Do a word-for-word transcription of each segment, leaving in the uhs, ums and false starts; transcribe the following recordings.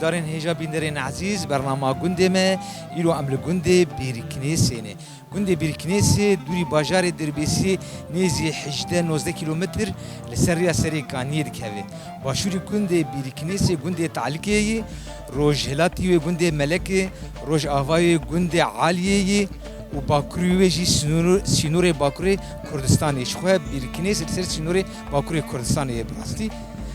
Darên hêja bînerên ezîz, bernama gundê me, îro em li gundê Bîrknêsê ne. Gundê Bîrknêsê dûrî bajarê Dirbêsê nêzî hejdeh nozdeh kîlometr li ser rêya Serê Kaniyê dikeve. Başûrî gundê Bîrknêsê gundê Talikê yî, rojhilatî wê gundê Melekê, rojavayê gundê Aliyê yî û bakurî wê jî sînor-, sînorê bakurê Kurdistanê. Ji xwe Bîrknês li ser sînorê bakurê Kurdistanê ye bi rastî.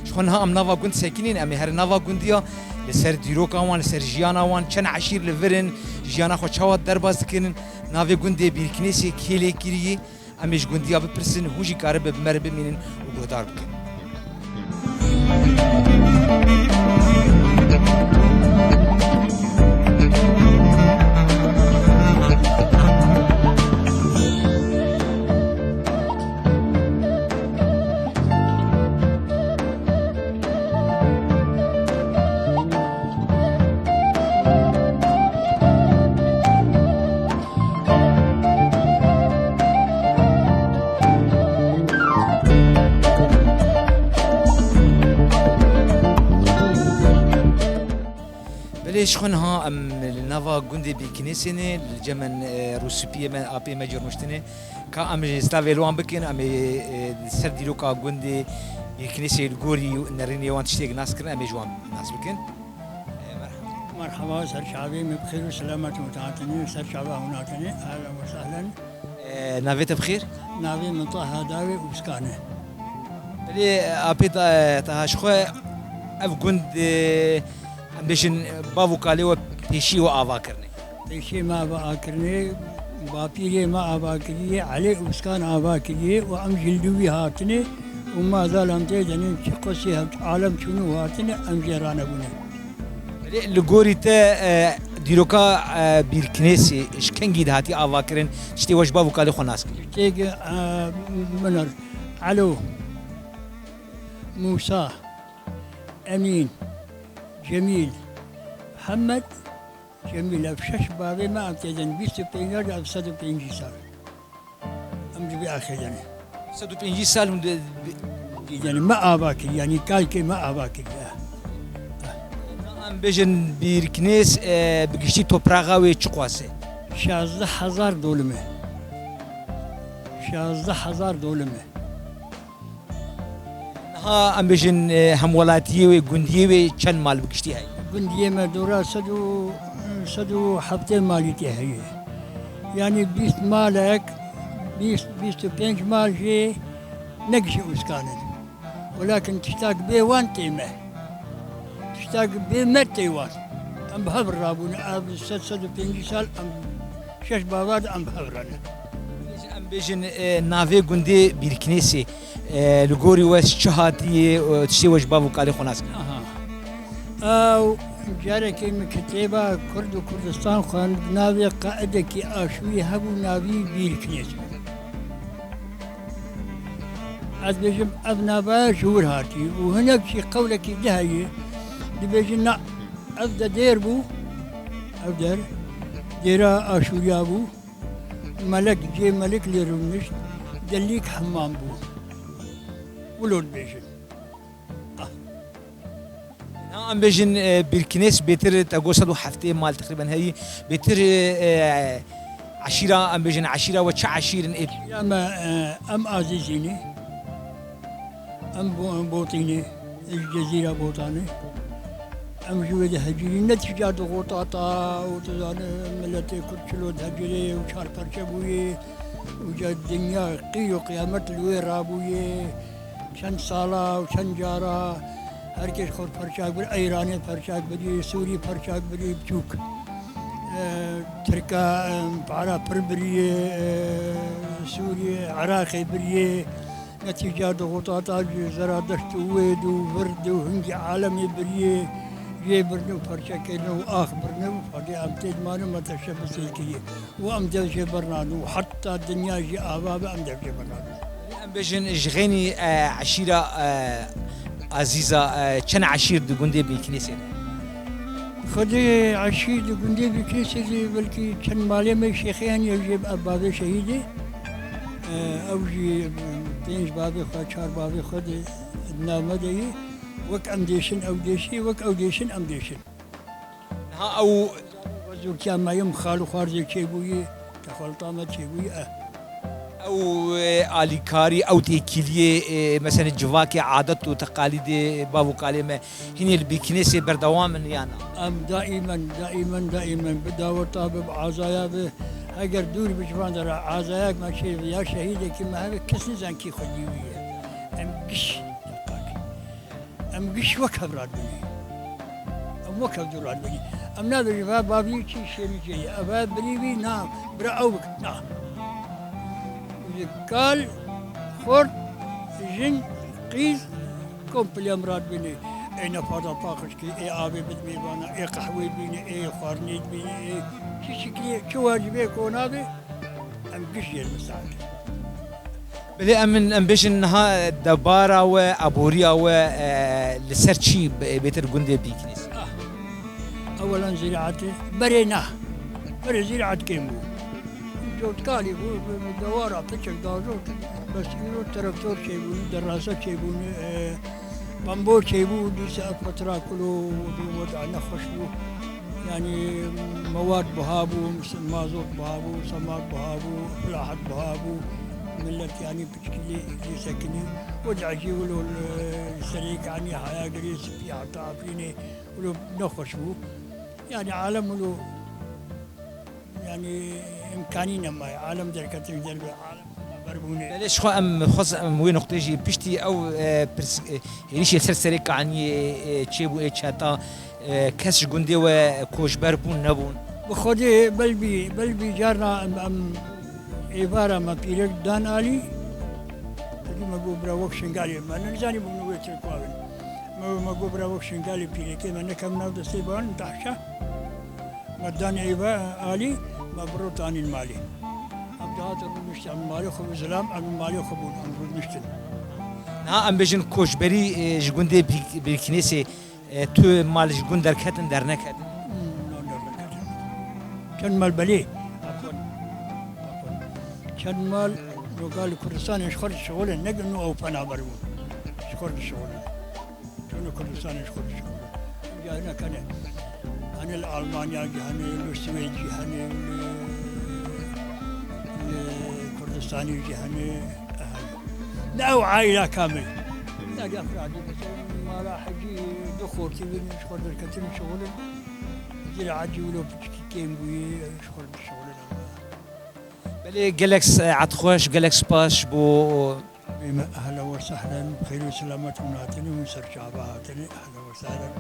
Ji xwe niha em nava gund sekinîn, em ê herin nava gundiya, li ser dîroka wan, li ser jiyana wan, çend eşîr li vir in, jiyana xwe çawa derbas dikin, navê gundê Bîrknêsê kê lê kirî, em ê ji gundiya bipirsin, hûn jî karibe bi me re bimînin û guhdar bikin. Belê ji xwe niha em li nava gundê Bîrknêsê ne, li cem me, e, rûspiyê me, apê me cih rûniştine. Ka em jî stavê li wan bikin, em ê, e, li ser dîroka gundê Bîrknêsê li gorî nerînê wan tiştêk nas kirin, em ê ji wan nas bikin. E, merhaba. Merhaba, ser çavê me bi xêr û selamet hûn hatine, ser çava hûn hatine. Ehlen we sehlen. E, navê te bi xêr? Navê min Taha Dawê Ûskan e. Belê, apê Ta-, Taha, ji xwe ev gund, e, em bêjin, bav û kalê we pêşî we ava kirine. Pêşî me ava kirine, bapîrê me ava kiriye, Elê Ûskan ava kiriye û em ji li wî hatine û ma zal em tê de ne, çi qusê hev-, alem çûne û hatine, em jê ranebûne. Belê, li gorî te, e, dîroka, e, Bîrknêsê ji kengî de hatî avakirin, tiştê we ji bav û kalê xwe nas kiriye? Têk, e, min ir, Elo, Mûsa, Emîn, Cemîl, Mihemed, Cemîl, ev şeş bavê me, em tê de ne bîst û pênc de ev sed û pêncî sal. Em di vê axê de ne. Sed û pêncî sal hûn di, di, Dî de ne, me ava kir, yanî kalkê me ava kir. Em bêjin Bîrknês, e, bi giştî topraxa wê çiqas e? Şazdeh hezar dolim e. Şazdeh hezar dolim e. Niha em bêjin, e, hemwelatiyê wê, gundiyê wê çend mal bi giştî heye? Gundiyê me dora sed û, sed û heftê malî tê heye. Yanî bîst malek, bîst, bîst û pênc mal jê ne giştî Ûskan in. Welakin tiştak bê wan tê me. Tiştak bê me tê wan. Em bi hev rabûne. Ev sed, sed û pêncî sal em şeş bava de em bi hev re ne. Em bêjin, e, navê gundê Bîrknêsê, e, li gorî we çi hatiye, e, tiştê we ji bav û kalê xwe nas kir? Aha. Ew carekê min kitêba Kurd û Kurdistan xwend, navê qaidekî aşûyî hebû, navî Bîrknês bû. Ez bêjim, ev nava ji wir hatî û hinek jî qewlekî di heye, dibêjin, na, ev de dêr bû, ev der, dêra Aşûriya bû, melek, cê melek lê rûnişt, delîk hemam bû. Wilo dibêjin. Ah. Na, em bêjin, e, Bîrknês bêtir te got sed û heftê mal teqrîben heyî. Bêtir, e, e, eşîra, em bêjin eşîra we çi eşîr in ê? Ya me, e, em Azîzî ne. Em Bo-, em Botî ne. Ji Cezîra Botanê. Em ji wê dihecirîn. Netîca di xotata û tu zanî miletê Kurd çilo dihecirê û çar perçe bûye. Û ca dinya qîr û qiyamet li wê rabûye. Çend sala û çend cara her kes xwe perçak bir, Eyranê perçak birî, Sûrî perçak birî, biçûk. E, Tirka, e, para pir birî, e, Sûrî, Iraqê birî. Netîca di xotata ji Zeradeşt û Wêd û Vird û hingî alemê birî. Jê birine û perçe kirine û ax birine û fadê em tê dimanin me teşebbusê kiriye. Û em dev jê birnan û heta dinya jî ava be em dev jê birnan. Em bêjin ji xênî, e, eşîra, e, Azîza, e, çend eşîr di gundê Bîrknêsê de? Xwedê eşîr di gundê Bîrknêsê de belkî çend malê me şêxê hene, ev jê ev bavê şehîdê. E, ew jî pênc bavê xwe, çar bavê xwe di nav me de yê. Wek em dêşin ew dêşî, wek ew dêşin em dêşin. Ha ew Zûrkiya me yim xal û xwarzê çêbûyî, te xalta me çêbûyî, eh. Ew, e, alîkarî, ew têkiliyê, e, mesela civakê, adet û teqalîdê bav û kalê me hinê li Bîknêsê berdewam in yan na? Em daimen, daimen, daimen bi daweta bi, bi azaya bi, heger dûr bi ji van dera azayek me çêbe ya şehîdekî me hebe kes nizan kî xwedî wî ye. Em giş Em giş wek hev radibînî. Em wek hev dûr radibînî. Em nabêjin va bavî çi şêrî çêyî. Ev birî wî na, bira ew bik. Na. Ji kal, xort, jin, qîz, komple em radibînî. Ê nefada paqij kî, ê avê bidmê vana, ê qehwê bînî, ê xwarinê bînî, ê çi şikilê, çi wacibê ko nabê, em giş jê misakin. Belê em, em bêjin niha debara we, aboriya we, e, li ser çi bê-, bêtir gundê Bîknês? Ah, ewelan zîraetê, berê na. Berê zîraet kêm bû. Cotkalî bû, bi, bi dewara piçek dajot, bes îro traktor çêbûn, derasa çêbûn, e, bambor çêbû, dîsa ev fetra kulo, weda nexweş bû. Yanî mewad buha bû, mazot buha bû, semat buha bû, filahet buha bû. Millet yanî piçkî lê, lê sekinî. Weda jî wilo li serê kanî haya girê spî heta Efrînê wilo nexweş bû. Yanî alem wilo, yanî îmkanî nemaye. Alem derketin derbe, alem ber bûne. Belê ji xwe em xwez em wê nuqtê jî piştî ew, e, pirs-, e, hêrişê ser serê kaniyê, e, çêbû ê çeta. E, kes ji gundê we koçber bûn, nebûn? Bi Xwedê belbî, belbî carna em, em êvara me pîrek dan alî. Dibî me got, bira wek Şingalê, me nizanî bûn wê Tirkwa bin. Me, me got, bira wek Şingalê pîrekê me nekem nav destê ban, tahşa. Me dan êva alî, me bi rot anîn malê. Em dihatin rûniştin, em malê xwe bi zilam, em malê xwe bûn, em rûniştin. Niha em bêjin koçberî, e, ji gundê Bî-, Bîrknêsê E, tu mal ji gund derketin, derneketin? Hmm, no, derneketin. Çend mal belê. Akon. Akon. Çend mal, no, gal Kurdistanê ji xwe dişixulin, ne no ew penaber bûn. Ji xwe dişixulin. Çûne Kurdistanê ji xwe dişixulin. Ya ne kene. Hani li Almanya jî hene, li Swêd jî hene, li, li Kurdistanê jî hene. Ne ew aîla kamil. Ne gef radî, mesela mala hecî du xortî bin ji xwe derketin şixulin. Ziraetî wilo piçkî kêm bûyî, ji xwe dişixulin. Belê gelek saet xweş, gelek spas ji bo. Ehlen we sehlen, xêr û selamet hûn hatine, hûn ser çava hatine. Ehlen we sehlen.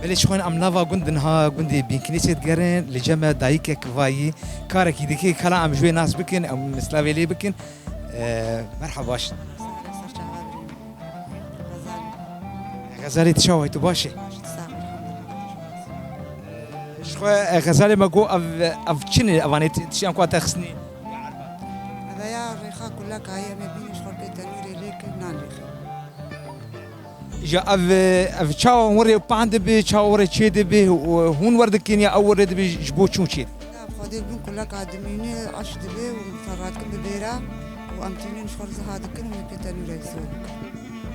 Belê ji xwe em nava gund niha gundê Bînknêsê digerin, li cem me dayikek vayî karekî dike, kala em ji wê nas bikin, em slavê lê bikin. Ee, merhaba baş. Ser çava birî. Xezalê. Xezalê, tu çawa yî, tu baş î? Baş, sağ ol, elhamdülillah. Ji xwe, e, Xezalê me got, ev, ev çi ne, evanê ti-, tiştiyan ku te xistnî? Eve ya rêxa kuleka ye, em ê bînin ji xwe pê tenûrê lê kin, nan lê xin. Îja ev, ev çawa hûn werê pan dibe, çawa werê çê dibe, û hûn wer dikin ya ew werê dibe ji bo çûn çê dibe? Ya, Xwedê bin kuleka dimîne, aş dibe û ferhat kin bi bêra û em tînin ji xwe ziha dikin û pê tenûrê zor bikin.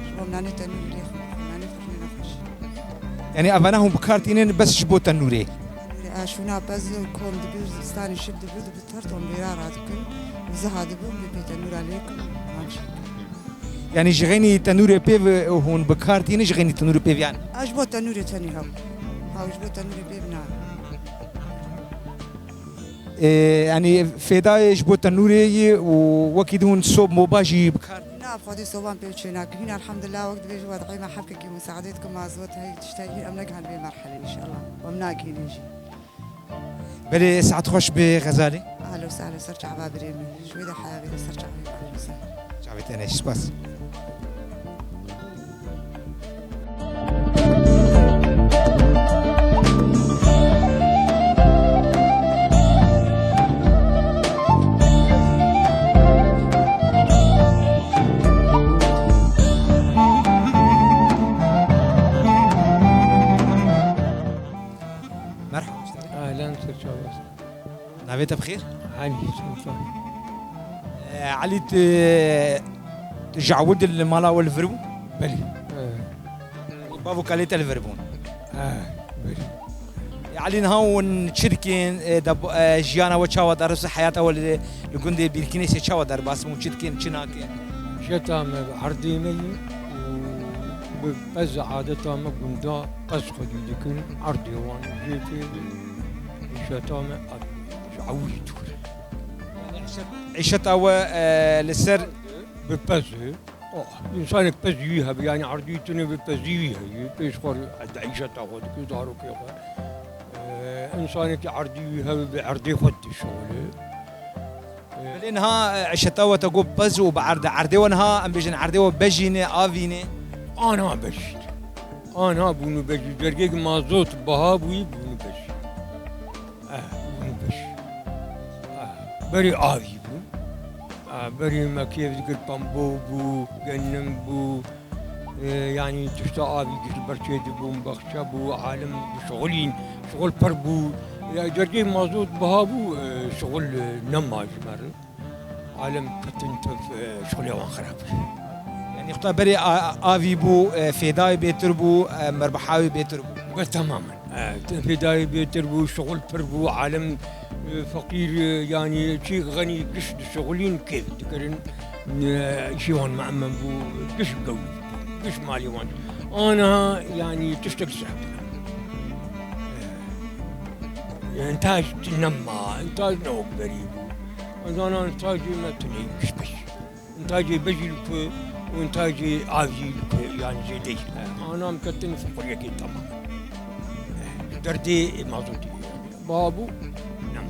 Ji bo nanê tenûrê lê xwe, nanê firnê nexweş. Yanî evana hûn bi kar tînin bes ji bo tenûrê? Tenûrê, a, şûna pez kom dibe, zistanê şib dibe, dibe ter tom bêra radikin û ziha dibe û pê tenûra lê kin û van şekil. Yanî ji xeynî tenûrê pêv hûn bi kar tînin, ji xeynî tenûrê pêv yan? A, ji bo tenûrê tenê hew. Hew ji bo tenûrê pêv na. Ê, yanî fêdayê ji bo tenûrê yî û wekî din hûn sob moba jî bi kar tînin? Na, bi Xwedê soban pêv çê nakin. Hîn elhamdulillah wek dibêje wed'ê me hevkekî musaedê dikin, mazot hey tiştê hîn em negihan vê merhelê înşallah. Em nagihînin jî. Belê, saet xweş bi Xezalê. Ahlo sahlo, ser çava birê min. Ji wê de heya vê de ser çavê min, ahlo sahlo. Çavê te ne, spas. Merhaba. Ahlen, ser çava. Bê te bi xêr. Elî Sultan. E, Elî, tu, tu ji ewil de li mala we li vir bû? Belê. Bav û kalê te li vir bûn? Ha, belê. E, Elî, niha hûn çi dikin? E, da, e, jiyana we çawa dar, heyata we li, li gundê Bîrkînesê çawa derbas bûn? Çi dikin, çi nakin? Îşeta me bi erdê me ye û bi pez adeta me gunda pez xwedî dikin, erdê wan jê tê, îşeta me ji ewilî dikir. Îşeta we, e, li ser Bi pez e. Oh, însanek pez wî hebe, yanî erdî tune bi pezî wî heye. Pêş xwe di îşeta xwe dike, zarokê xwe. E, însanekî erdî wî hebe bi erdê xwe dişixule. Belê niha, e, îşeta we te got pez û bi erde. Erdê we niha, em bêjin erdê we bejî ne, avî ne? Ana bejî. Ana bûnû bejî. Dergek mazot biha bûyî bûnû bejî. Eh, bûnû bejî. Eh, berê avî bû. Eh, berê me kêf dikir pembo bû, genim bû. E, yanî tişta avî giş ber çê dibûn, baxçe bû, alem dişixulîn, şixul pir bû. Ya, dergê mazot biha bû, e, şixul, e, nema ji me re. Alem ketin tev, e, şixulê wan xirab. Yanî xwe berê a-, avî bû, e, fêdayê bêtir bû, e, merbiha wê bêtir bû. Be temamen. E, fêdayê bêtir bû, şixul pir bû, alem, e, feqîr, e, yanî çî xenî giş dişixulîn kêf dikirin. E, îşê wan me'men bû, giş gewî, giş malê wan. Aniha yanî tiştek sehbine. E, întaj nema, întaj ne wek berî bû. Ez zana întajê me tune giş beş. Întajê bejî li ku û întajê avî li ku, yanî jêdeyî. Anam ketin fiquriyekê tamam. Derdê mazotî. Biha bû? Nem.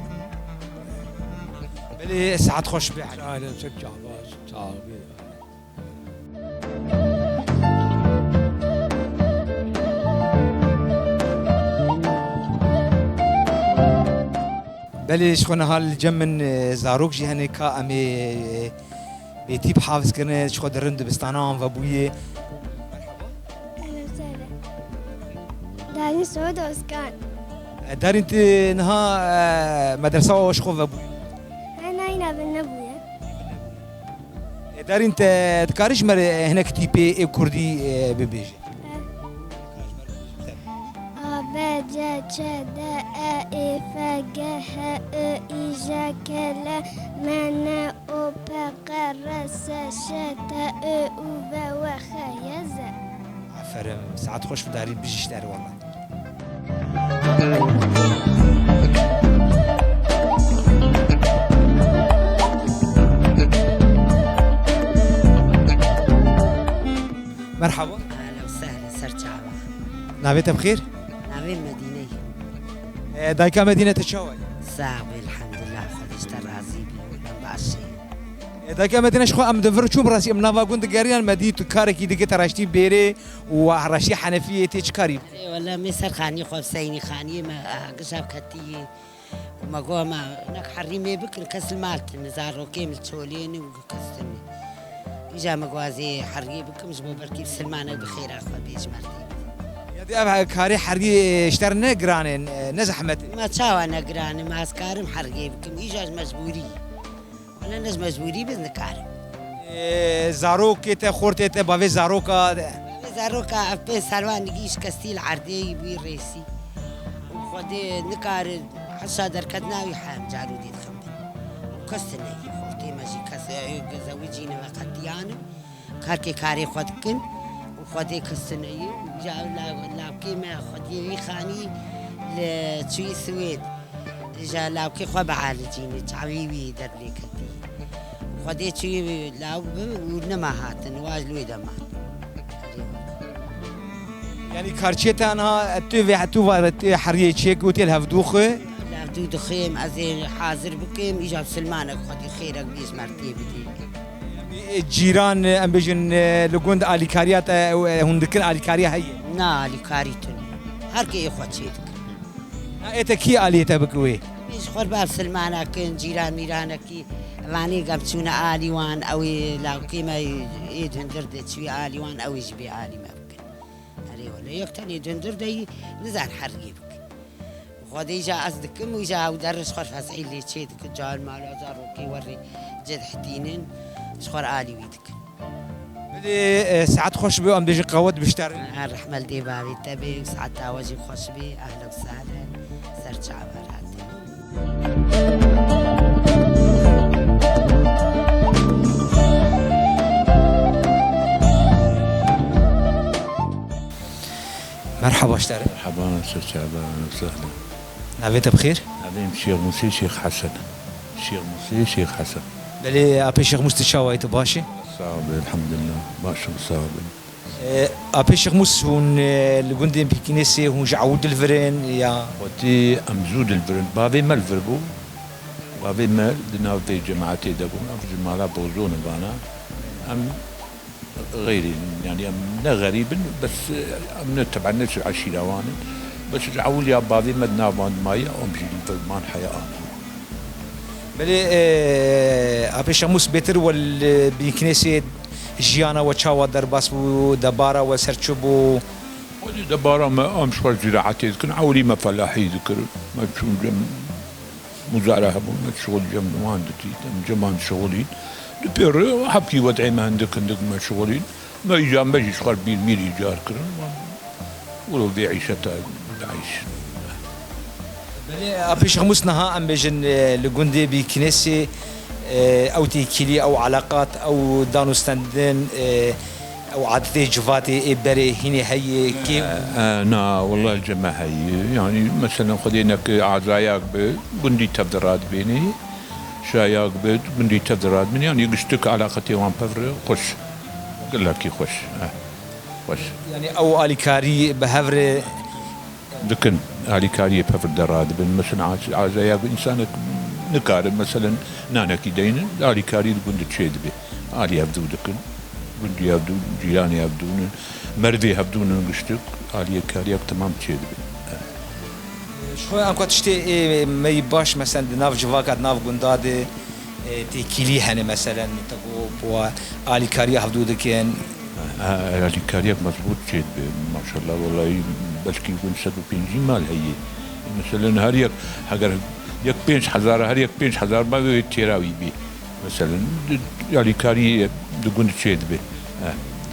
Belê saet xweş be. Sağ olun, ser çava, sağ olun. Belê ji xwe niha li cem min, e, zarok jî hene ka em ê, e, bêtî bi hafiz kirine, ji xwe di rind dibistana wan vebûyê. Ehlensehlen. Darîn Suud Ozkan. E, Darîn, tu niha, e, medresa we ji xwe vebûyî? He, nayîna bin nebûye. E, Darîn, te dikarî ji me re hinek tîpê ê kurdî, e, bibêje? A, B, C, Ç, D, E, Ê, F, G, H, I, J, K, L, M, N, O, P, Q, R, S, Ş, T, Ö, Û, V, W, X, Y, Z. Aferin, saet xweş bi Darîn, bijî ji te re wele. Merhaba. Ehlen we sehlen, ser çava. Navê te bi xêr? Navê Medîne ye. E, dayika Medîne, te çawa ye? Sax bî, elhamdulillah, Xwedê ji te razî bî, em baş ê. E, dayika Medîne, ji xwe em di vir çûm rastî, em nava gund digeriyan, me dî tu karekî dike, te raştî bêrê û raştî Henefiyê tê çi karî? Ê, wele me ser xanî xwe, Seynî xaniyê me, a, gija ketiyê. Me got, me nek herî mê bikin, kes li mal tine, zarokê min çolê ne û kes tine. Îja me got, ez ê herî bikim, ji bo belkî silmanek bi xêra xwe bê ji me re tê. Ya dê ev karê herî ji te re ne giran e, ne zehmet e? Me çawa ne giran e, me ez karim herî bikim, îja ji mecbûrî. Wele ne ji mecbûrî biz nikarim. Ê, zarokê te, xortê te, bavê zaroka. Bavê zaroka ev pê servan digî şikestî li erdê yî bûyî rêsî. Û Xwedê nikare heşa derket navî hem carû dê dixin bin. Û kes tine yî, xortê me jî kes, e, zewicî ne ve qetiyan in. Karkê karê xwe dikin. Û Xwedê kes tine yî. Û ja la-, lawkê me Xwediyê wî xanî li çûyî Swêd. Îja lawkê xwe bialicîne, çavî wî derlê ketî. Xwedê çûyî lawk bi û nema hatin, waj li wê de man. Yanî karçê te niha tu vê tu va tu heriyê çêk û tê li hevdû xwe? Li hevdû dixêm, ez ê hazir bikim, îja silmanek xwedî xêrek bî ji me re tê bidî. Cîran, em bêjin, li gund alîkariya te, hûn dikin alîkariya heye? Na, alîkarî tune. Her kê ê xwe çê dike. Na, ê te kî aliyê te bike wê? Ji xwe ber silmanekin, cîran mîranekî, evanê gem çûne alî wan, ew ê lawkê me ê di hundir de çûye alî wan, ew ê ji bê alî me bikin. Erê wele, yek tenê di hundir de yî, nizan hergê bikin. Xwedê îja ez dikim û îja ew der ji xwe fezîl lê çê dikin. Cahil mala zarokê werê cid hetînin, ji xwe alî wî dikin. Belê, e, saet xweş be, em bêjin qawet bişterin. Her rehmel dê bavê te bê û saeta we jî xweş bê. Ehlen sehlen, ser çava ratin. Merhaba, şter. Merhaba, ser çava, sehlen. Navê te bi xêr? Navê min Şêx Mûsê Şêx Hesen. Şêx Mûsê Şêx Hesen. Belê, apê Şêx Mûs, tu çawa yî, tu baş î? Sağ ol, elhamdülillah. Baş ol, sağ ol. E, apê Şêx Mûs, hûn, e, li gundê Bîknêsê hûn ji ewil di li vir in ya? Xwedî em zû di li vir in. Bavê me li vir bû. Bavê me di nav vê cemaetê de bûn. Ev ji mala Bozon e vana. Em xeyrî, yanî em ne xerîb in, bes, e, em ne teben ne ji eşîra wan in. Bes ji ewil ya bavê me di nav wan de maye, em jî li vir man heya an. Belê, e, apê Şêx Mûs, bêtir we li Bîknêsê jiyana we çawa derbas bû, debara we ser çi bû? Xwedî debara me, em ji xwe ziraetê dikin, ewilî me felahî dikir. Me çûn cem muzara hebûn, me şixul cem wan dikî, em ceman şixulîn. Di pê re hepkî wedê me hindik hindik me şixulîn. Me îcar me jî ji xwe bîr mîr îcar kirin. Wilo vê îşeta diayîş. Belê, apê Şêx Mûs, niha em bêjin, e, li gundê Bîknêsê, e, ew têkilî, ew eleqat, ew danûstendin, e, ew adetê civatê ê berê hînê heye kêm? E, e, na, wela li cem me heye. Yanî, meselen, xwedê nek azayak bi gundî tev de radibênê, şayak bi gundî tev de radibênê. Yanî, giştik eleqetê wan pevre xweş. Gelekî xweş. E. Xweş. Yanî ew alîkarî bi hev re dikin, alîkariyê pevir de radibin. Mesela, az-, azaya ku însanek nikare, meselen, nanekî deynin, alîkarî di gund çê dibe. Alî hevdû dikin, gundî hevdû, cîranê hevdû nin, merivê hevdû nin giştik, alîkariyek temam çê dibe. Ji xwe anka tiştê ê me yî baş, mesela, di nav civaka, di nav gunda de, e, têkilî hene, meselen, te got, bi alîkariya hevdû dikin. Ha, alîkariyek mezbût çê dibe, maşallah, welahî belkî gund sed û pêncî mal heye. Meselen, her yek, heger yek pênc hezar, her yek pênc hezar ma wê têra wî bî. Meselen, di, alîkariyê di gund çê dibe. Ha.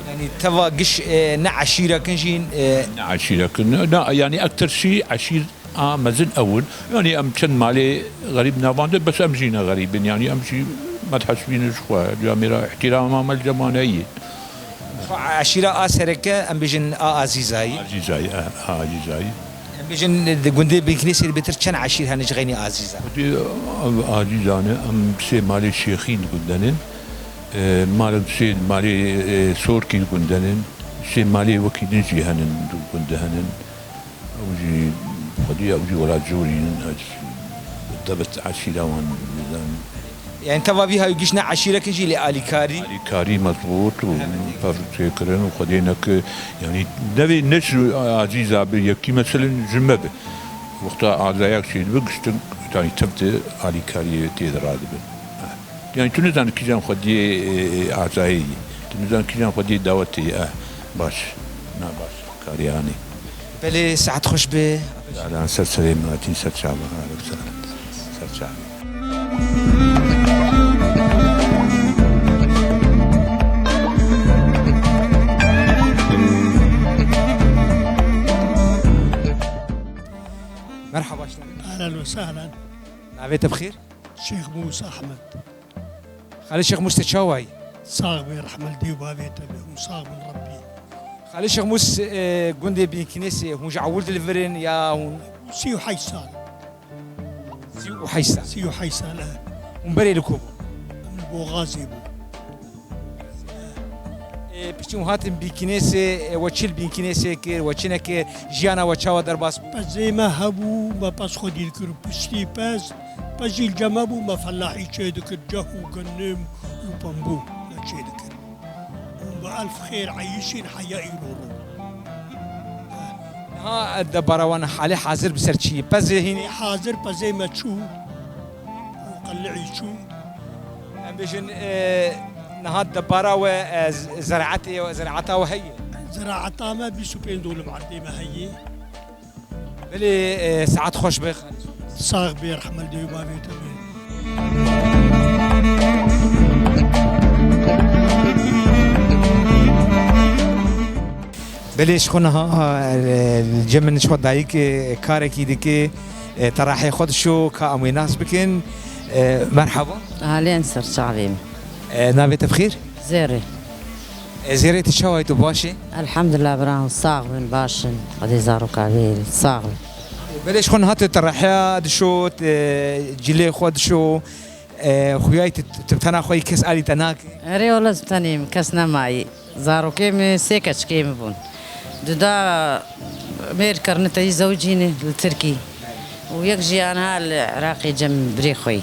Yanî teva giş, e, ne eşîrekin jî, e, ne eşîrekin, ne, ne, yanî ekter şî eşîr A mezin ew in. Yanî em çend malê xerîb navan de, bes em jî ne xerîb in. Yanî em jî medhesbîn ji xwe. Camêra îhtîrama me li cem wan heye. Xwe eşîra a sereke, em bêjin a Azîzayî. Azîzayî, e, a Azîzayî. Em bêjin di gundê Bîknêsê bêtir çend eşîr hene ji xeynî Azîza? Xwedî ev Azîzane, em sê malê Şêxî di gundenin. E, malek sê malê, e, Sorkî di gundenin. Sê malê wekî din jî henin, di gund henin. Ew jî xwedî ew jî welat jorî in, ez debit eşîra wan nizam. Yani teva vî hayû giş ne eşîrekin jî lê alîkarî. Alîkarî mezbût û pevçêkirin û xwedê neke, yani nevê ne ji Azîza bi yekî meselen ji me bi. Wexta azayak çêdibe giştin, yani tev de alîkariyê tê de radibin. Yani tu nizan kîjan xwediyê, e, e, azayê yî. Tu nizan kîjan xwediyê dawetê yî. Eh, baş. Na baş. Kariyanî. Belê, saet xweş be. Yalan ser serê min, tî ser çava, ser çava. Merhaba, ştane. Ehlen ve sehlen. Navê te bi xêr? Şêx Mûsa Ehmed. Xalê Şêx Mûs, te çawa yî? Sax be, rehme li dê û bavê te be, hûn sax bin Rebbî. Xalê Şêx Mûs, e, gundê Bînkînêsê, hûn ji ewil di li vir in ya hûn? Sî û heşt sal. Sî û heşt sal. Sî û heşt sal, e. Hûn berê li ku bûn? Em li Boxazê bûn. E, piçin hatin Bînkînêsê, e, we çi li Bînkînêsê kir, we çi nekir, jiyana we çawa derbas bû? Pezê me hebû, me pez xwedî dikir û piştî pez, pez jî li cem me bû, me felahî çê dikir, ceh û ginim û pembû me çê dikir. Hûn bi elf xêr eyîşîn heya îro ro. Niha debara wan halê hazir bi ser çi ye? Pezê hînî? Hazir pezê me çû û qelli'î çû. Em bêjin, e, niha debara we, e, z-, zeraetê, zeraeta we heye? Zeraeta me bîst û pênc dolim erdê me heye. Belê, e, saet xweş be. Sax bê, rehmet dê û bavê te be. Belê, ji xwe niha, e, li cem min ji xwe dayik, e, karekî dike, e, terahê xwe dişo, ka em wê nas bikin. E, merhaba. Alên ser çavê min. E, navê te bi xêr? Zêrê. E, Zêrê, tu çawa yî, tu baş î? Elhamdulillah, bira, sax bin, baş in. Xwedê zaroka bêrî, sax bin. Belê, ji xwe niha tu terehiya dişo, tu cilê xwe dişo, e, xuyayî tu, tu bi tena xwe yî, kes alî te nake? Erê, wele ez bi tenê me, kes nemayî. Zarokê me sê keçikê me bûn. Duda mêr kirine teyî zewicîne li Tirkî. Û yek jî aniha li Iraqê cem birê xwe yî.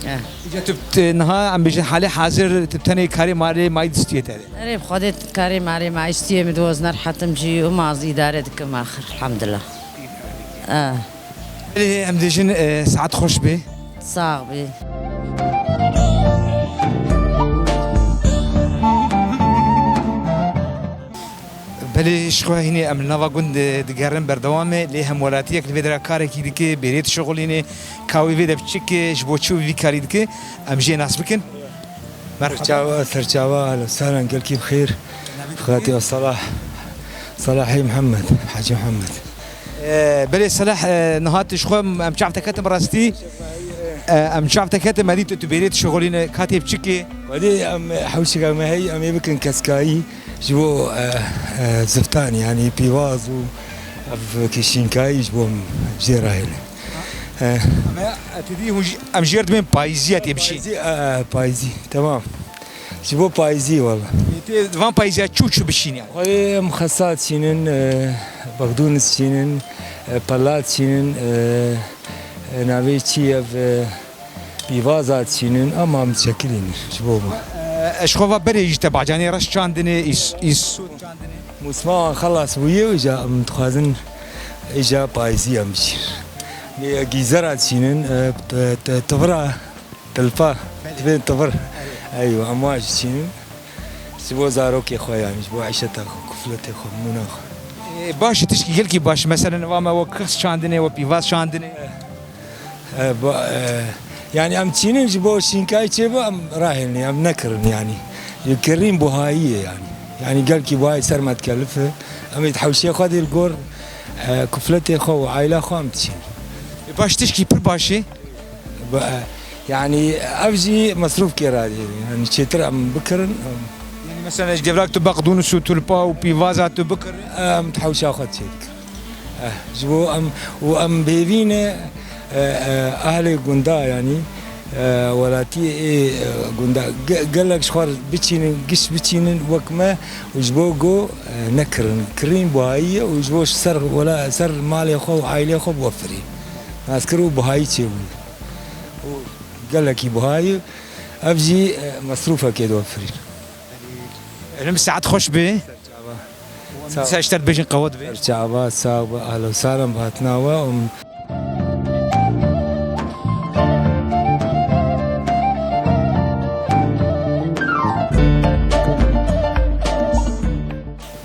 Eh. Îca tu, tu niha em bêjin halê hazir tu tenê karê marê mayî distiyê te. Erê, bi Xwedê karê marê mayî distiyê min diwozner hetim jî û maz îdare dikim axir, elhamdulillah. Eh. Belê em dêjin, e, saet xweş bê. Sax bê. Belê ji xwe hînê em li nava gund, e, digerin berdewam e, lê hemwelatiyek li vê dera karekî dike, bêrê dişixulîne, ka wê vê de bi çi ke, ji bo çi wî vî karî dike, em jê nas bikin. Merhaba. Serçava, serçava, ahlen, sahlen, gelkî bi xêr. Xatiya Salah, Salahî Mihemed, Hacî Mihemed. E, belê Salah, e, niha tu ji xwe em çav te ketin bi rastî. E, em çav te ketin, me dî tu, tu bêrê dişixulîne, ka tê bi çi ke? Welê em hewşika me heyî, em ê bikin keskayî. Ji bo, eh, eh, ziftan, yanî pîvaz û ev kişînkayî ji bo em jê rahêlin. Eh. Em ê, tu dî hûn jî, em jê re dibên payîzî ya tê bişîn. Payîzî, eh, payîzî, temam. Ji bo payîzî wala. Tê van payîzî ya çû çû bişîn yani? Xwedê em xesat çînin, eh, bexdûnis çînin, eh, pelat çînin, eh, eh, navê çi ev, eh, Pîvaza çînin, ama em diçekilînin ji bo me. E, ez ji xwe va berê jî te bacanê reş çandinê, îs-, îs-, Mûsma wan xelas bûye, îja em dixwazin îja payîzî em biçîn. Lê gîzera çînin, e, t-, t-, tivira, tilpa, divên tivir. Eywa, em wan jî çînin. Ji bo zarokê xwe, yanî ji bo eşeta xwe, kufletê xwe, mûna xwe. E, baş e, tişkî gelkî baş. Meselen, va me we kix çandinê, we pîvaz çandinê. E, ba-, e, yanî em çînin ji bo şînkayî çêbe, em rahêlin, em nekirin yanî. Kirîn buhayî ye yanî. Yanî gelkî buhayî ser me dikelif e. Em ê di hewşê xwe dê li gor, e, kufletê xwe û aîla xwe em diçînin. E, baş, tişkî pir baş e. Ba-, e, yanî ev jî mesrûfkê radê. Yanî çêtir em bikirin, em Yanî mesela ji gevrak tu bexdûnis û tulpa û pîvaza tu bikirin? Em di hewşa xwe çêdikirin. Eh, ji bo em, û em bêvî ne, eh, eh, ahlê gunda, yanî, eh, welatiyê ê, eh, gunda ge-, gelek ji xwe re biçînin, giş biçînin wek me û ji bo go, eh, nekirin. Kirîn buhayî ye û ji bo ser wela-, ser malê xwe û aîlê xwe biwefirîn. Naskir û buhayî çêbûye. Û gelekî buhayî, ev jî, eh, mesrûfekê diwefirîn. Elim saet xweş be. Çava. Sağ ol. Sen işte dibêjin qehwe dibê. Çava, sağ ol. Ahlan sahlan bi hatina we. Um,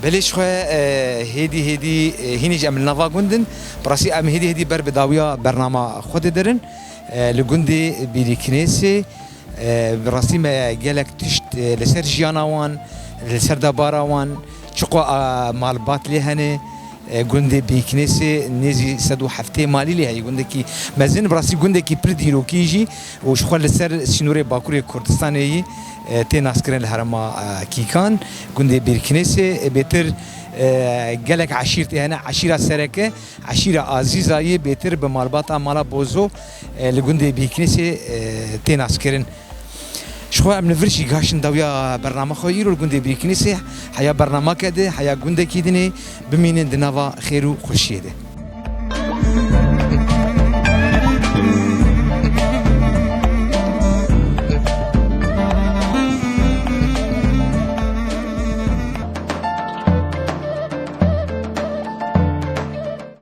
Belê ji xwe, e, hêdî hêdî, e, hînî jî em li nava gund in. Bi rastî em hêdî hêdî ber bi dawiya bernama xwe didirin. E, li gundê Bîrîkinêsê, e, bi rastî me gelek tişt, e, li ser jiyana wan, li ser debara wan, çiqo, a, malbat lê hene, e, gundê Bîrîkinêsê nêzî sed û heftê malî lê heye. Gundekî mezin, bi rastî gundekî pir dîrokî jî û ji xwe li ser sînorê Bakurê Kurdistanê yî, e, tê naskirin li herêma, e, Kîkan. Gundê Bîrkinêsê, e, bêtir, e, gelek eşîr tê hene. Eşîra sereke, eşîra Azîzayê bêtir bi malbata mala Bozo, e, li gundê Bîrkinêsê, e, tê naskirin. Ji xwe em li vir jî gaşin dawiya bernama xwe. Îro li gundê Bîrkinêsê heya bernamake de, heya gundekî dinê, bimînin di nava xêr û xweşiyê de.